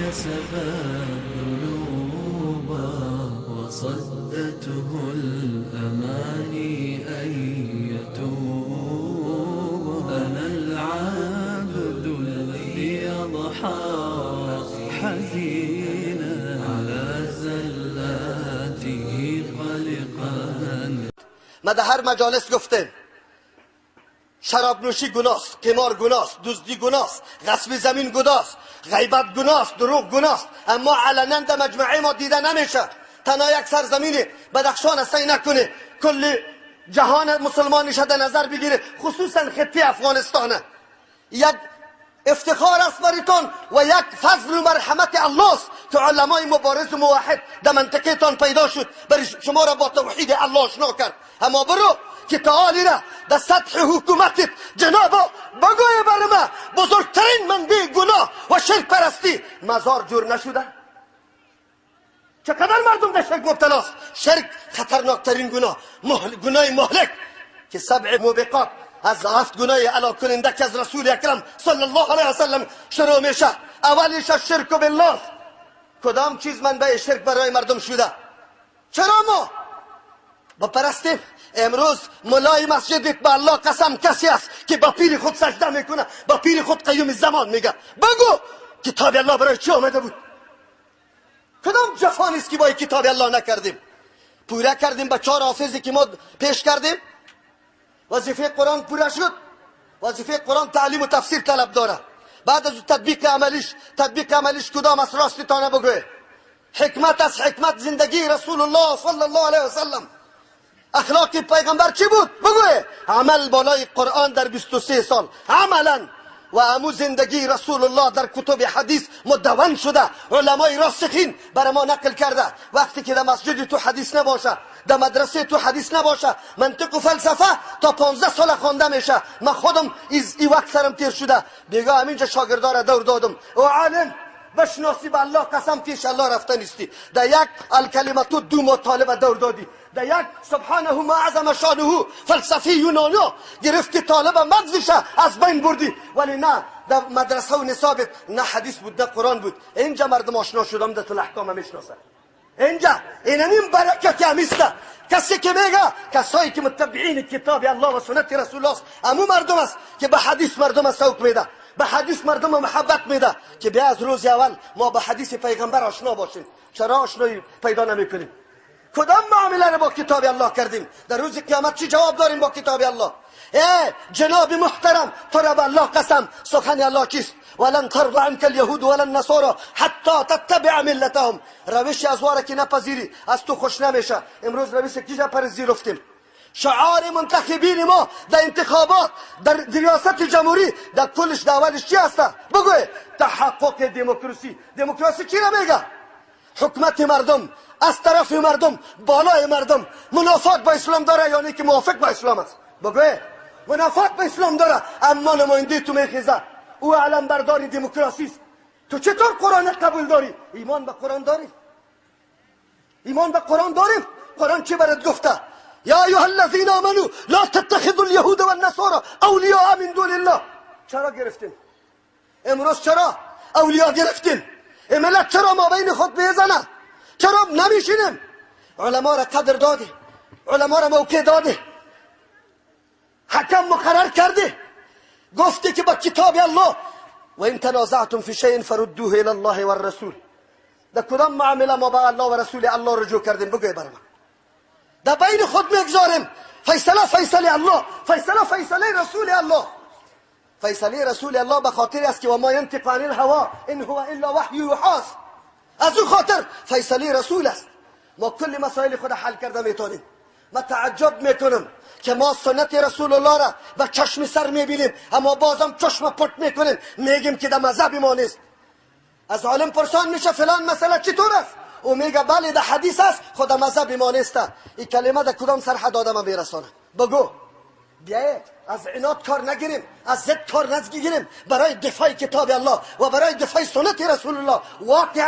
كسب الذنوب وصدته الأماني أن يتوب. أنا العبد الذي أضحى حزينا على زلاته قلقا. ما در هر مجالس گفتیم شراب نوشی گناست، قمار گناست، دزدی گناست، غصب زمین گناست، غیبت گناست، دروغ گناست، اما علنا در مجمعه ما دیده نمیشه. تنها یک سرزمین بدخشان سعی نکنه کل جهان مسلمانش در نظر بگیره، خصوصا خطه افغانستانه. یک افتخار است برایتان و یک فضل و مرحمت الله است که علمای مبارز و موحد در منطقه تان پیدا شد، برای شما را با توحید الله آشنا کرد. اما برو که تعالی را در سطح حکومتت جنابا بگوی بر ما بزرگترین منبع گناه و شرک پرستی مزار جور نشده. چقدر مردم در شرک مبتلاست. شرک خطرناکترین گناه، گناه مهلک که سبع موبقات از هفت گناه علا کننده که از رسول اکرم صلی الله علیه وسلم شروع میشه. اولیش شرک بالله. کدام چیز منبع شرک برای مردم شده؟ چرا ما بپرستیم؟ امروز ملای مسجدت به الله قسم کسی است که با پیر خود سجده میکنه، با پیر خود قیوم زمان میگه. بگو کتاب الله برای چی آمده بود؟ کدام جفا نیست که با کتاب الله نکردیم؟ پوره کردیم با چهار حافظی که ما پیش کردیم. وظیفه قرآن پوره شد. وظیفه قرآن تعلیم و تفسیر طلب داره. بعد از تطبیق عملیش، تطبیق عملیش کدام از راستی تانه بگوی؟ حکمت از حکمت زندگی رسول الله صلی الله علیه وسلم. اخلاق پیغمبر چی بود؟ بگوی عمل بالای قرآن در 23 سال عملا و امو زندگی رسول الله در کتب حدیث مدون شده، علمای راسخین برای ما نقل کرده. وقتی که در مسجد تو حدیث نباشه، در مدرسه تو حدیث نباشه، منطق و فلسفه تا 15 سال خوانده میشه. من خودم ای وقت سرم تیر شده، بیگاه همینجا شاگردا را دور دادم. او عالم بشناسی به الله قسم پیش الله رفته نیستی. در یک الکلمت دو مطالبه دور دادی، در یک سبحانه ما عظم شانه فلسفی یونانیا گرفتی طالب مغزش از بین بردی. ولی نه در مدرسه و نصابت نه حدیث بود نه قرآن بود. اینجا مردم آشنا شدم در طول احکام میشناسن. اینجا اینمین برکت همیسته. کسی که میگه کسایی که متبعین کتاب الله و سنت رسول الله است، امو مردم است که به حدیث مردم سوق میده، به حدیث مردم محبت میده که بیا از روز اول ما به حدیث پیغمبر آشنا باشیم. چرا آشنایی پیدا نمیکنیم؟ کدام معامله رو با کتاب الله کردیم؟ در روز قیامت چی جواب داریم با کتاب الله؟ ای جناب محترم، تو را به الله قسم، سخن الله چیست؟ ولن ترضى عنك اليهود ولا النصارى حتى تتبع ملتهم. روش از واره که نپذیری از تو خوش نمیشه. امروز روش کیجا پذیرفتیم؟ شعار منتخبین ما در انتخابات در ریاست جمهوری در کلش در اولش چی هست؟ بگوی تحقق دموکراسی. دموکراسی چی را میگه؟ حکومت مردم، از طرف مردم، بالای مردم. منافات با اسلام داره یعنی که موافق با اسلام است. بگوی منافات با اسلام داره، اما نماینده تو میخیزه او علم بردار دموکراسی است. تو چطور قرآن قبول داری؟ ایمان به قرآن داری؟ ایمان به قرآن داریم؟ قرآن چی برات گفته؟ یا ایها الذین آمنوا لا تتخذوا اليهود والنصارى اولیاء من دون الله. چرا گرفتین؟ امروز چرا اولیا گرفتین؟ ملت چرا ما بین خود میزنه؟ چرا نمیشینیم؟ علما را قدر دادی، علما را موقع دادی، حکم مقرر کردی، گفتی که با کتاب الله و این تنازعتم فی شیء فردوه الی الله والرسول. در کدام معامله ما با الله و رسول الله رجوع کردیم؟ بگوی بر من. در بین خود میگذاریم فیصله فیصله الله، فیصله فیصله رسول الله. فیصله رسول الله به خاطر است که و ما ینطق عن الهوا ان هو الا وحی یوحی. از اون خاطر فیصله رسول است. ما کل مسائل خود حل کرده میتونیم. ما تعجب میکنم که ما سنت رسول الله را به چشم سر میبینیم، اما بازم چشم پت میکنیم، میگیم که در مذهب ما نیست. از عالم پرسان میشه فلان مسئله چطور است؟ او میگه بله در حدیث است، خود مذهب ما نیست. این کلمه در کدام سرحد آدم میرسانه؟ بگو بیایید از عناد کار نگیریم، از ضد کار نگیریم، برای دفاع کتاب الله و برای دفاع سنت رسول الله واقعا.